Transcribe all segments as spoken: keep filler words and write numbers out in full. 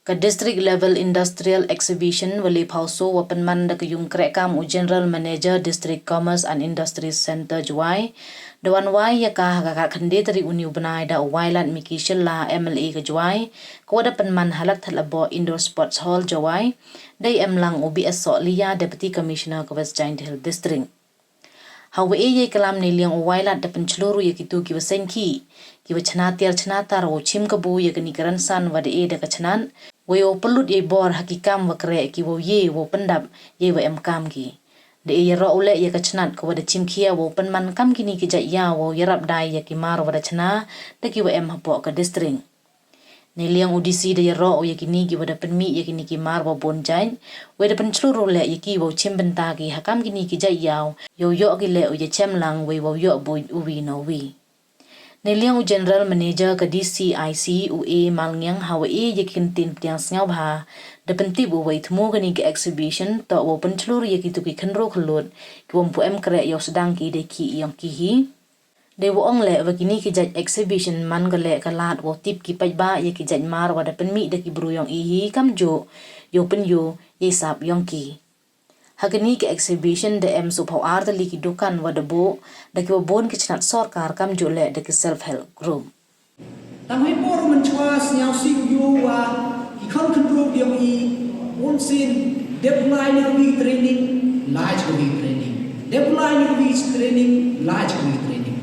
Ka District Level Industrial Exhibition wa le phaw soo wa pynman da ka yung kreh kam u General Manager District Commerce and Industries Centre Jowai, da wan wai ya ka ha ka khatkhynde tarik uni u bnai da u Wailadmiki Shylla, M L A ka Jowai, ka wa da pynman ha Ladthadlaboh Indoor Sports Hall Jowai, da i em lang u B S Sohliya, Deputy Commissioner ka West Jaintia Hills District. Ha wa e ya i klam, neiliang u Wailad da pynchlur u ya kitu ki wa seng khih, ki wa chna tiar chna tar wow chim kabu ya kani ka rynsan wa da e da ka chnat, wei wow pynlut ya i bor ha ki kam wa kreh ki wow ye wow pyndap ya i wa em kam ki. Da e yaroh u leh ya ka chnat ka wa da chim khia wow pynman kam kini ki jait yaw wow yarap dai ya ki mar wa da chna da ki wa em hapoh ka district. Neiliang u D C da yaroh u ya kini ki wa da pynmih ya kini ki mar wa bun jait, wei da pynchlur u leh ya ki wow chim bynta ki ha kam kini ki jait yaw, yow yoh ki leh u ya chem lang wei wow yoh buit u wi na u wi. Neiliang u General Manager ka D C I C u A Malngiang ha wa e ya ki kyntien pdiang sngewbha, da pyntip u wa i thmu kani ka exhibition toh wow pynchlur ya kitu ki khynroo khyllood ki wa ym pu em kreh yow sdang ki dei ki yong ki hi. Dei wa ong leh wa kini ki jait exhibition man ka leh ka lad wow tip ki paidbah ya ki jait mar wa da pynmih da ki bru yong i hi, kamjooh yow pynyoo ya i sap yong ki. Ha kani ka exhibition da em soo phaw ar tylli ki dukan wa da buh da ki wa bun ki chnat sorkar kamjooh leh da ki self help group. Tang hei por mynchwa sniaw si u yoh wa ki khon khynroo yong i, bun sien dep lai ni wi training, lai chi wi training. Dep lai ni wi training, lai chi wi training.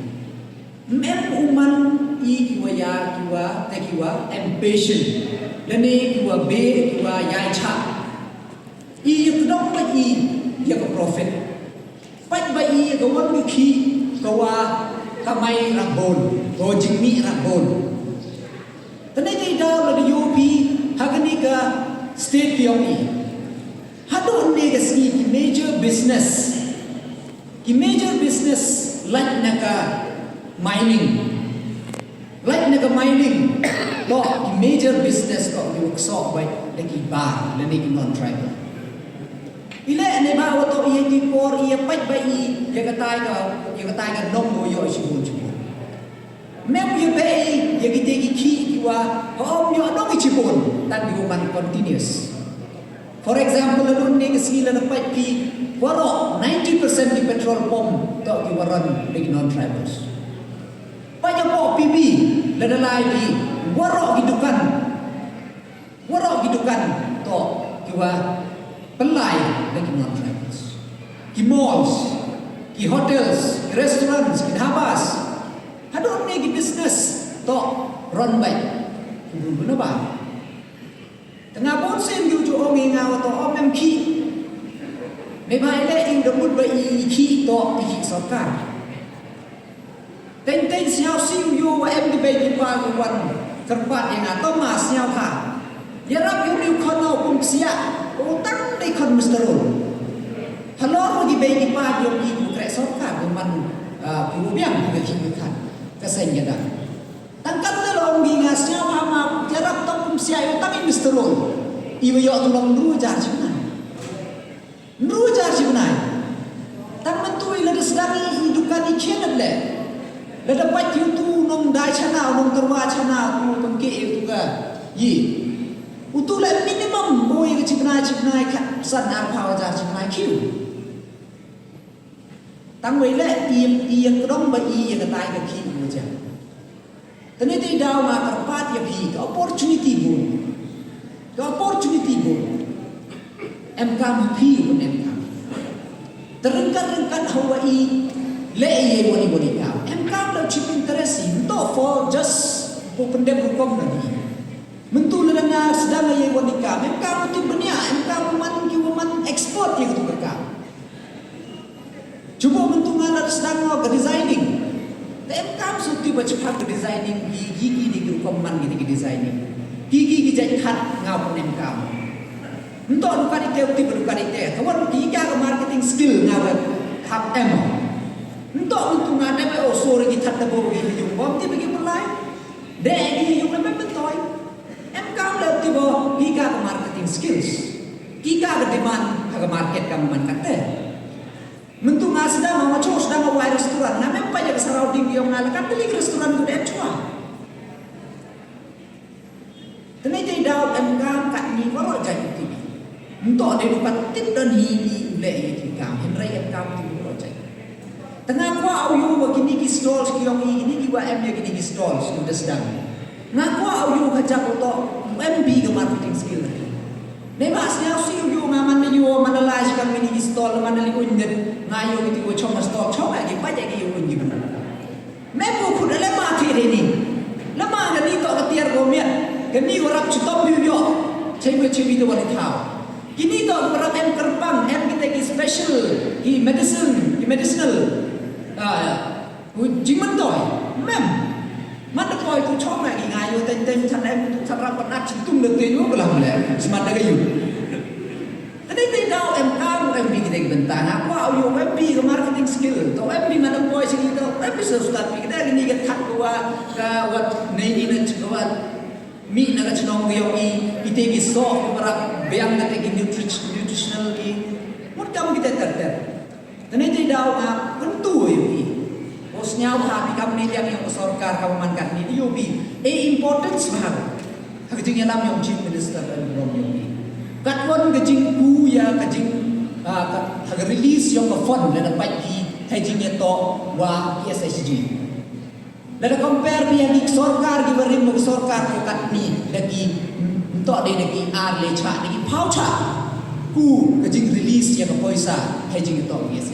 Mem u man i ki wa ya, ki wa, te ki wa, impatient. Lane ki wa be, ki wa ya i cha. I ya kdong ba i ya ka profit. Pait ba i ya ka wan ki khih ka wa kamai rah bun, ka wa jingmih rah bun. Tane te i daw la da yoh phi ha kani ka state yong i. Haduh ne ka sngi ki major business. Ki major business lait na ka mining. Lait na ka mining, toh ki major business toh ki wa ksoh bait da ki bar, lane ki non-tribal. I leh ne ba wa toh i ya ki por i ya pait ba i ya ka tai ka, ya ka tai ka nong wow yoh chibun chibun. Mem ya be i ya ki te ki khih ki wa, ha ym yoh nong i chibun, tang ki wa man continuous. For example, la dun ne ka sngi la na pait ki waroh ninety percent ki petrol pump toh ki wa run da ki non-tribals. Pait ya poh P B, la da lai ki waroh ki dukan. Waroh ki dukan toh ki wa pynlai da ki non-tribals. Ki malls, ki hotels, ki restaurants, ki dhabas. Haduh ne ki business toh run bait ki bru bru na ba. Tang bun sien ki u ju ong i nga wa toh ym em khih. Neibhah i leh i da mut ba i khih toh i khih sorkar. Teng teng sniaw si u yoh wa em ki bei ki pa ki wan kyrpad ya nga, toh ma sniawbha. Yarap yow ni u khon u pumsiah, u tang dei khon Mister Roll. Halor ki bei ki pa ki yong ki ku kreh sorkar, ki man, ah, ki u biang ki ka khih ka khat, ka seng yadang. Tang kat te long ki nga sniawbha ma, yarap toh pumsiah yow tang i Mister Roll. I wa yoh tu long ynru hajar chi bnai. Ynru hajar chi bnai. Tang myntu i la da sdang i dukan i khian leh. La da pait ki utu nongdai chana, nongtyrwa chana, u tong ke utu ka. Yi. Utu leh minimum boi ka chi bnai, chi bnai khatsan arphaw hajar chi bnai khiu. Tang wei leh i, i ya kdong ba i ya ka tai ka khih u jam. Tane te i daw nga kyrpad ya phi ka opportunity bun. Ka opportunity bun. Em kam ha phi bun em kam. Te ryngkat ryngkat hawa i leh i ya wani wani kam. Em kam la chip interest i. Nto for just ko pyndep rukom na ni. Myntu la nga sdang ya wani kam. Em kam u tip bniah, em kam u man ki u man expert ya ka tu ka kam. Chubu myntu nga la sdang nga ka designing. Te em kam su tip ba chipha ka designing, ki, ki, ki di ki rukom man ki di ki designing. Ki, ki, ki jait khat nga pun em kam. Nto dukan ite, u tip dukan ite. Kawan ki ka marketing skill nga wa hap em. Nto myntu nga dep o sori ki that da bo ki yung bom tip ki pulai. De ki yung na mem toi. Em kam le tip o ki ka marketing skills. Ki ka demand ha ka market kam man kate. Myntu nga sdang nga chu sdang nga wai restaurant, nga mem pait ya ka surrounding yong nga la ka tili restaurant tu dep chwa. Tene te daw em kam ka Nto de du pat tip don hi i u leh ya ki kam, hynrei em kam tu project. Tang nga kwah u yoh wa kini ki stall ki yong i, kini ki wa em ya kini ki stall ki da sdang. Nga kwah u yoh ka jaka u toh, em bi ka marketing skill. Ne ma sñiaw si u yoh nga man da yoh, man da lai kam kini ki stall, man da li un den, nga yoh kiti wa chong stall, chong ki pa ja ki yoh un ki. Mem u khut le ma thi re ni. Le ma kani toh ka tiar ko miat. Kani ko rap chitom yu yo. Chei ko chei wi to wali thau. Kini toh ko rap em kyrpang, em kite ki special, ki medicine, ki medicinal. Ah, u jingman toh. Mem. Man da poi tu chong na ki nga yoh ten ten chan em tu chan rap pat na chitum da te yoh ko lam le. Smat da ka yoh. Tani te daw em kam em bi kite ki bynta, nga kwah u yoh em bi ka marketing skill, to em bi man em poi sini to, em bi sa start bi kite kini ka thak ko wa, ka wat nei ni na chwa. Mi na ka chnong ko yong i, ite ki sok ko para biang kate ki nutri-, nutritional ki. Mut kam kite ter ter. Tani te daw nga pyntu yoh i. Ko sñiaw ha bi kam ni yang yong sorkar ka man kat ni yoh bi. E importance ba ha ka jingyalam yong Chief Minister em rom yong i. Katwon ka jingku ya ka jing, ah, ka, ha ka release yong ka fund le na pait ki, ha jingyatoh wa ki S H G. Le na compare bi ya ki sorkar ki barim mo sorkar ko katni, da ki, nto de da ki ar le cha, da ki phaw cha. Ku ka jing release ya ka poisa, ha jingyatoh wa ki S H G.